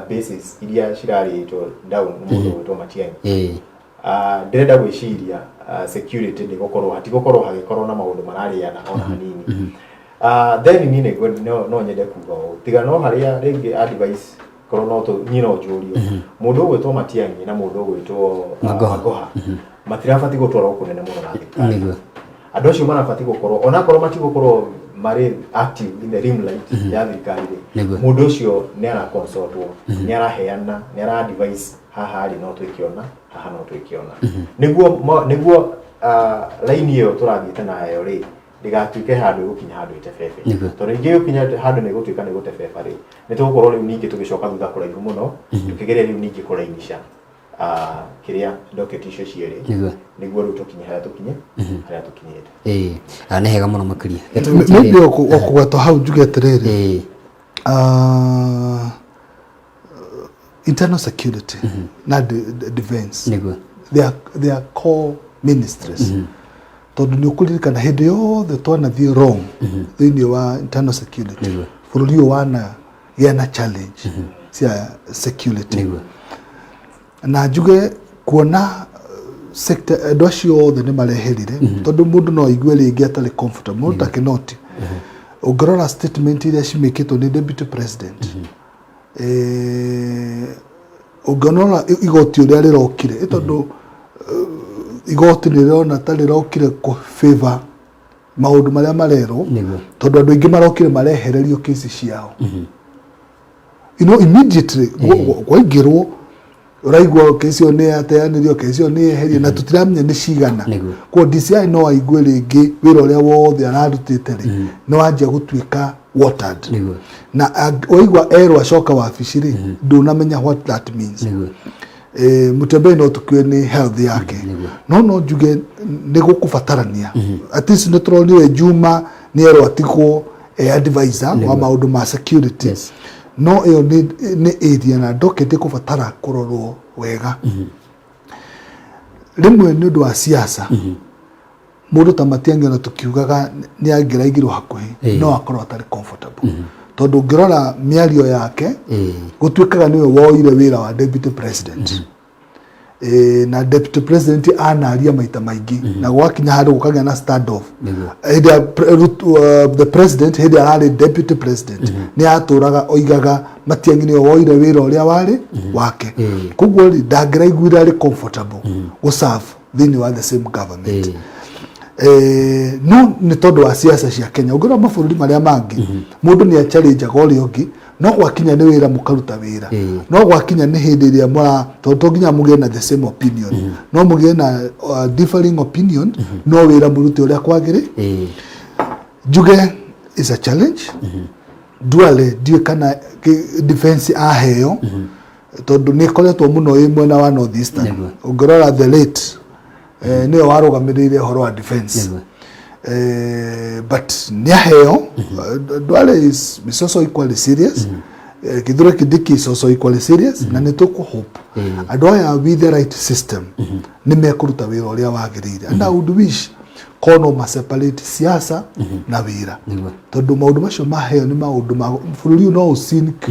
basis iria cirarĩtwo down nĩ mũndũ gwĩtwo Matiang'i, ndĩrenda gwĩciria security ndĩgũkorwo, hatigũkorwo hagĩkorwo na maũndũ mararĩana ona hanini. Then niĩ no nyende kuga ũũ, tiga no harĩa rĩngĩ advice korwo no niĩ no njũrio, mũndũ ũgwĩtwo Matiang'i na mũndũ ũgwĩtwo Magoha. Magoha matirabatiĩ gũtwarwo kũnene mũno na thirikari. Andũ acio marabatiĩ gũkorwo, onakorwo matigũkorwo marĩ active in the limelight ya thirikari rĩ, mũndũ ũcio nĩ araconsultwo, nĩ araheana, nĩ ara advise, haha rĩ no twĩke ũna, haha no twĩke ũna, nĩguo line ĩyo tũrathiĩte nayo rĩ, ndĩgatuĩke handũ ĩgũkinya handũ ĩtebebe, tondũ ningĩ ĩgũkinya handũ nĩ ĩgũtuĩka nĩ gũtebeba rĩ, nĩ tũgũkorwo rĩu ningĩ tũgĩcoka thutha kũraihu mũno, tũkĩgeria rĩu ningĩ kũrainisha kĩrĩa docket icio cierĩ, nĩguo rĩu tũkinye harĩa tũkinye, harĩa tũkinyĩte. Ĩĩ. Nĩ hega mũno makĩria. Maybe o kũgwetwo hau njuge atĩrĩrĩ, internal security na defense, they are core ministries, tondũ nĩ ũkũririkana hĩndĩ yothe twanathiĩ wrong thĩinĩ wa internal security, bũrũri ũyũ wanagĩa na challenge cia security. Na njuge kuona sector andũ acio othe nĩ mareherire tondũ mũndũ no aigue rĩngĩ atarĩ comfortable, mũndũ ta Kinoti, ũngĩrora statement iria cimĩkĩtwo nĩ deputy president, ũngĩona igoti ũrĩa rĩrokire, ĩ tondũ igoti nĩ rĩrona ta rĩrokire kũ favor maũndũ marĩa marerwo, tondũ andũ aingĩ marokire marehererio kesi ciao immediately kwaingĩrwo, ũraigua kesi ĩyo nĩ yateanĩrio, kesi ĩyo nĩ yeherio, na tũtiramenya nĩ cigana. Koguo DCI no aigue rĩngĩ wĩra ũrĩa wothe ararutĩte rĩ, nĩ wanjia gũtuĩka watered. Na waigua erwo acoka wabici rĩ, ndũnamenya what that means. Mutembei no tũkue nĩ health yake, no njuge nĩ gũkũbatarania. At least nĩ tũronire Juma nĩ erwo atigwo e advisor wa maũndũ ma security. No ĩyo nĩ area na docket ĩkũbatara kũrorwo wega. Rĩmwe nĩ ũndũ wa siasa, mũndũ ta Matiang'i, ona tũkiugaga nĩ angĩraigirwo hakuhĩ, no akorwo atarĩ comfortable, tondũ ũngĩrora mĩario yake, gũtuĩkaga nĩwe woire wĩra wa deputy president. Na deputy president anaria maita maingĩ, na gwakinya handũ gũkagĩa na stand off. Hĩndĩ ya the president, hĩndĩ ararĩ deputy president, nĩ atũraga oigaga Matiang'i nĩwe woire wĩra ũrĩa warĩ wake. Koguo rĩ, ndangĩraiguire arĩ comfortable gũserve thĩinĩ wa the same government. No nĩ tondũ wa siasa cia Kenya. Ũngĩrora mabũrũri marĩa mangĩ, mũndũ nĩ achallengaga ũrĩa ũngĩ, no gwakinya nĩ wĩra mũkaruta wĩra. No gwakinya nĩ hĩndĩ ĩrĩa mũra, tondũ to nginya mũgĩe na the same opinion, no mũgĩe na differing opinion, no wĩra mũrute ũrĩa kwagĩrĩ. Njuge is a challenge. Duale ndiũĩ kana defense aheo, tondũ nĩ ĩkoretwo mũno ĩ mwena wa North Eastern. Ũngĩrora the late, nĩwe warũgamĩrĩire ũhoro wa defense. But nĩ aheo. Duale is also equally serious. Kithure Kindiki is also equally serious, na nĩ tũkũ hope andũ aya with the right system nĩ mekũruta wĩra ũrĩa wagĩrĩire, and I would wish korwo no ma separate siasa na wĩra, tondũ maũndũ macio maheo nĩ maũndũ ma bũrũri ũyũ no ũsink.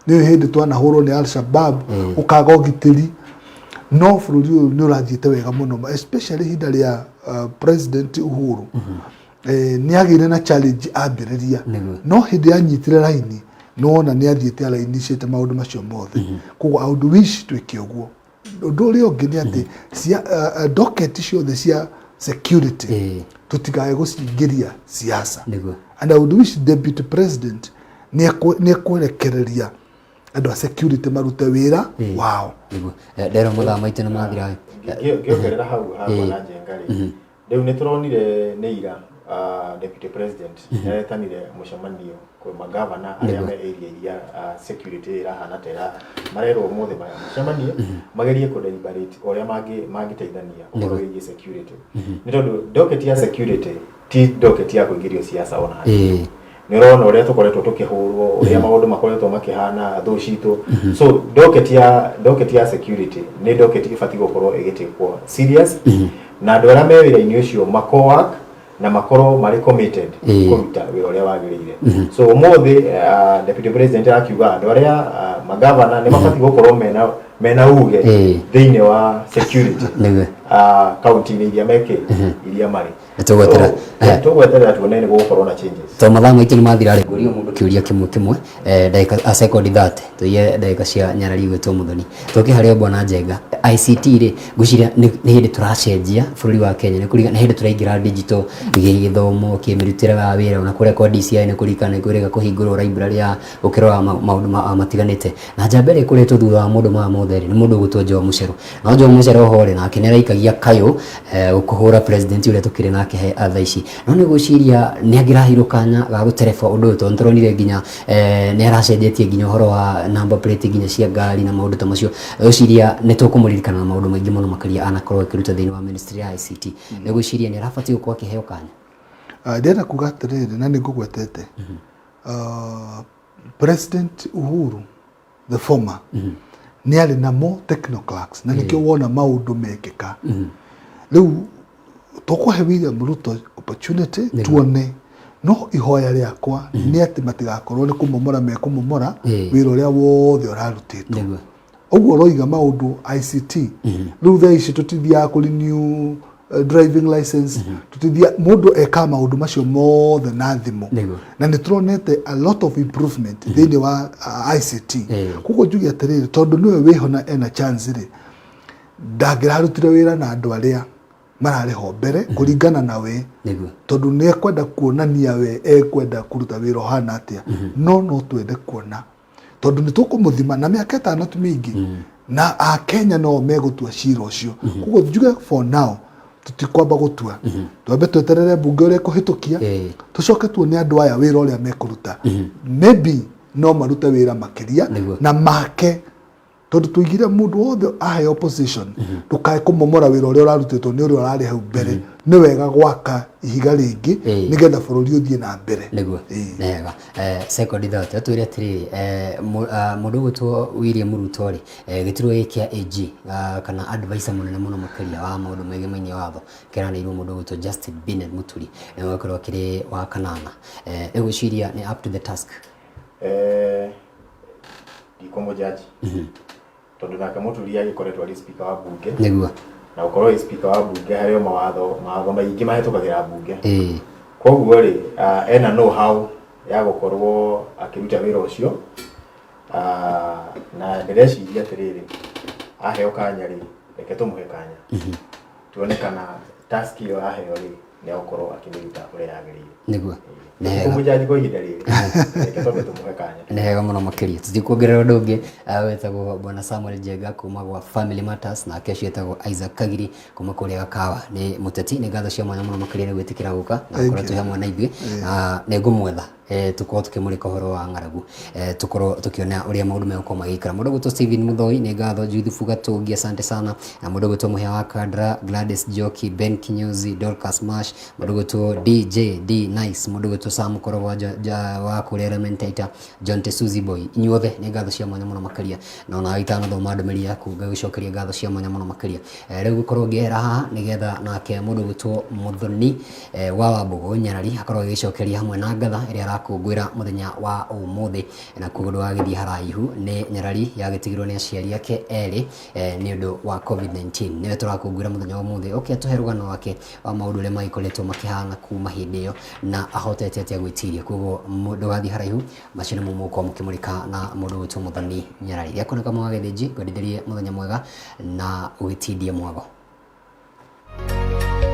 Nĩ hĩndĩ twanahũrwo nĩ Al-Shabaab, ũkaga ũgitĩri, no bũrũri ũyũ nĩ ũrathiĩte wega mũno, especially ihinda rĩa President Uhuru. Nĩ agĩire na challenge ambĩrĩria, no hĩndĩ yanyitire raini, nĩ wona nĩ athiĩte arainicĩte maũndũ macio mothe. Koguo I would wish twĩke ũguo. Ũndũ ũrĩa ũngĩ nĩ atĩ cia docket ciothe cia security tũtikae gũcingĩria siasa. And I would wish deputy president nĩ ekwerekereria andũ a security marute wĩra wao. Nĩguo. Ndero mathaa maitũ nĩ mathira. Ngĩongerera hau ha Bwana Njenga rĩ, rĩu nĩ tũronire nĩ ira deputy president nĩ aretanire mũcemanio kwĩ magavana arĩa me area iria security ĩrahana ta ĩra marerwo ũmũthĩ macemanie, magerie kũ deliberate ũrĩa mangĩteithania ũhoro wĩgiĩ security, nĩ tondũ docket ya security ti docket ya kũingĩrio siasa ona hanini. Nĩ ũrona ũrĩa tũkoretwo tũkĩhũrwo, ũrĩa maũndũ makoretwo makĩhana thũ citũ. So docket ya security nĩ docket ĩbatiĩ gũkorwo ĩgĩtĩkwo serious, na andũ arĩa me wĩra-inĩ ũcio mako-work na makorwo marĩ committed kũruta wĩra ũrĩa wagĩrĩire. So ũmũthĩ deputy president akiuga andũ arĩa magavana nĩ mabatiĩ gũkorwo mena uge thĩinĩ wa security kaunti-inĩ iria mekĩ iria marĩ. Nĩtũgweterera. So, tũgweterera tuone nĩ gũgũkorwo na changes. To mathaa maitũ nĩ mathira rĩ, ngũrio mũndũ kĩũria kĩmwe kĩmwe, ndagĩka a sekondi 30, tũiye ndagĩka cia nyarari gwĩtwo Mũthoni. Tũke harĩ Bwana Njenga. ICT rĩ, ngwĩciria nĩ hĩndĩ tũracenjia bũrũri wa Kenya, nĩ kũringana nĩ hĩndĩ tũraingĩra digital gĩthomo, kĩmĩrutĩre wa wĩra, ona kũrĩa kwa DCI nĩ kũririkana nĩ kwĩrĩga kũhingũrwo library ya gũkĩrora maũndũ matiganĩte. Na njamba ĩrĩa ĩkoretwo thutha wa maũndũ maya mothe rĩ, nĩ mũndũ ũgwĩtwo Joe Mucheru. No Joe Mucheru oho rĩ, nake nĩ araikagia kayũ kũhũra president ũrĩa tũkĩrĩ nake he thaa ici. No nĩ gwĩciria nĩ angĩraheirwo kanya ga gũtereba ũndũ ũyũ, tondũ nĩ tũronire nginya nĩ aracenjetie nginya ũhoro wa number plate nginya cia ngari na maũndũ ta macio. Gwĩciria nĩ tũkũmũririkana na maũndũ maingĩ mũno makĩria anakorwo akĩruta thĩinĩ wa ministry ya ICT. Nĩ gwĩciria nĩ arabatiĩ gũkorwo akĩheo kanya. Ndĩrenda kuga atĩrĩrĩ, na nĩ ngũgwetete, President Uhuru the former nĩ arĩ na more technocrats, na nĩkĩo wona maũndũ mekĩka. Rĩu tũkũhe William Ruto opportunity tuone, no ihoya rĩakwa nĩ atĩ matigakorwo nĩ kũmomora mekũmomora wĩra ũrĩa wothe ũrarutĩtwo. Ũguo ũroiga maũndũ ICT, rĩu thaa ici tũtithiaga kũ renew driving license, tũtithia mũndũ ekaga maũndũ macio mothe na thimũ. Na nĩ tũronete a lot of improvement thĩinĩ wa ICT. Koguo njuge atĩrĩrĩ, tondũ nĩwe wĩho na ena chance rĩ, ndangĩrarutire wĩra na andũ arĩa mararĩ ho mbere kũringana na we, tondũ nĩ ekwenda kuonania we ekwenda kũruta wĩra ũhana atĩa. No twende kuona, tondũ nĩ tũkũmũthima na mĩaka 5 ti mĩingĩ, na akenya no megũtua cira ũcio. Koguo njuge for now tũtikwamba gũtua, twambe tweterere mbunge ũrĩa ĩkũhĩtũkia, tũcoke tuone andũ aya wĩra ũrĩa mekũruta. Maybe no marute wĩra makĩria na make, tondũ tuigire mũndũ wothe aheo position, ndũkae kũmomora wĩra ũrĩa ũrarutĩtwo nĩ ũrĩa ũrarĩ hau mbere. Nĩ wega gwaka ihiga rĩngĩ nĩgetha bũrũri ũthiĩ na mbere. Nĩguo. Wega. Second thought, atwĩre atĩrĩrĩ, mũndũ ũgwĩtwo William Ruto rĩ, gĩturwa gĩkĩ kĩa AG, kana advisor mũnene mũno makĩria wa maũndũ megemainie watho, kĩraneirwo mũndũ ũgwĩtwo Justin Binet Muturi, nĩwe ũgũkorwo akĩrĩ wa kanana. Ĩgwĩciria nĩ up to the task? Ndikũmũjaji, tondũ nake Mũturi agĩkoretwo arĩ speaker wa bunge. Na gũkorwo ĩ speaker wa bunge, harĩ o mawatho maingĩ mahĩtũkagĩra bunge. Koguo rĩ, ena know how ya gũkorwo akĩruta wĩra ũcio. Na ndĩreciria atĩrĩrĩ, aheo kanya rĩ, reke tũmũhe kanya, tuone kana task ĩyo aheo rĩ, nĩ egũkorwo akĩmĩruta ũrĩa yagĩrĩire. Nĩ wega. Kũmũjaji kwa ihinda rĩrĩ, reke twambe tũmũhe kanya. Nĩ hega mũno makĩria. Tũtikuongerera ũndũ ũngĩ. Wetagwo Bwana Samuel Njenga kuma gwa Family Matters, nake ũcio etagwo Isaac Kagiri kuma kũrĩa Gakawa, nĩ mũteti. Nĩ ngatho cia mwanya mũno makĩria nĩ gwĩtĩkĩra gũka na gũkorwo twĩ hamwe na ithuĩ. Nĩ ngũmwetha, tũkorwo tũkĩmũrĩka ũhoro wa ng'aragu, tũkorwo tũkĩona ũrĩa maũndũ megũkorwo magĩikara. Mũndũ ũgwĩtwo Steven Mũthoi, nĩ ngatho. Juthubu Gatũngi, asante sana. Na mũndũ ũgwĩtwo Mũhĩa wa Kandra, Gladys Njoki, Ben Kinyozi, Dorcas Mash, mũndũ ũgwĩtwo DJ D Nice, mũndũ ũgwĩtwo Sam Korogo wa kũrĩa Elementaita, John Tesuzi Boy, inyuothe nĩ ngatho cia mwanya mũno makĩria. Na ona itanathoma ndũmĩrĩri yaku, ngagũcokeria ngatho cia mwanya mũno makĩria. Rĩu gũkorwo ngĩehera haha nĩgetha nake mũndũ ũgwĩtwo Mũthoni wa Wambũgũ Nyarari akorwo agĩcokeria hamwe na ngatha ĩrĩa arakũngũĩra mũthenya wa ũmũthĩ. Na koguo ndũgagĩthiĩ haraihu, nĩ Nyarari yagĩtigirwo nĩ aciari ake erĩ nĩ ũndũ wa COVID-19, nĩwe tũrakũngũĩra mũthenya wa ũmũthĩ. Oke atũhe rũgano rwake wa maũndũ ũrĩa magĩkoretwo makĩhana kuma hĩndĩ ĩyo na ahotete atĩa gwĩtiria. Koguo ndũgathiĩ haraihu, macio nĩmo mũgũkorwo mũkĩmũrĩka na mũndũ ũgwĩtwo Mũthoni Nyarari. Gĩakwa nĩ Kamau wa Gĩthĩnji, ngwendithĩrie mũthenya mwega na ũgĩtindie mwago.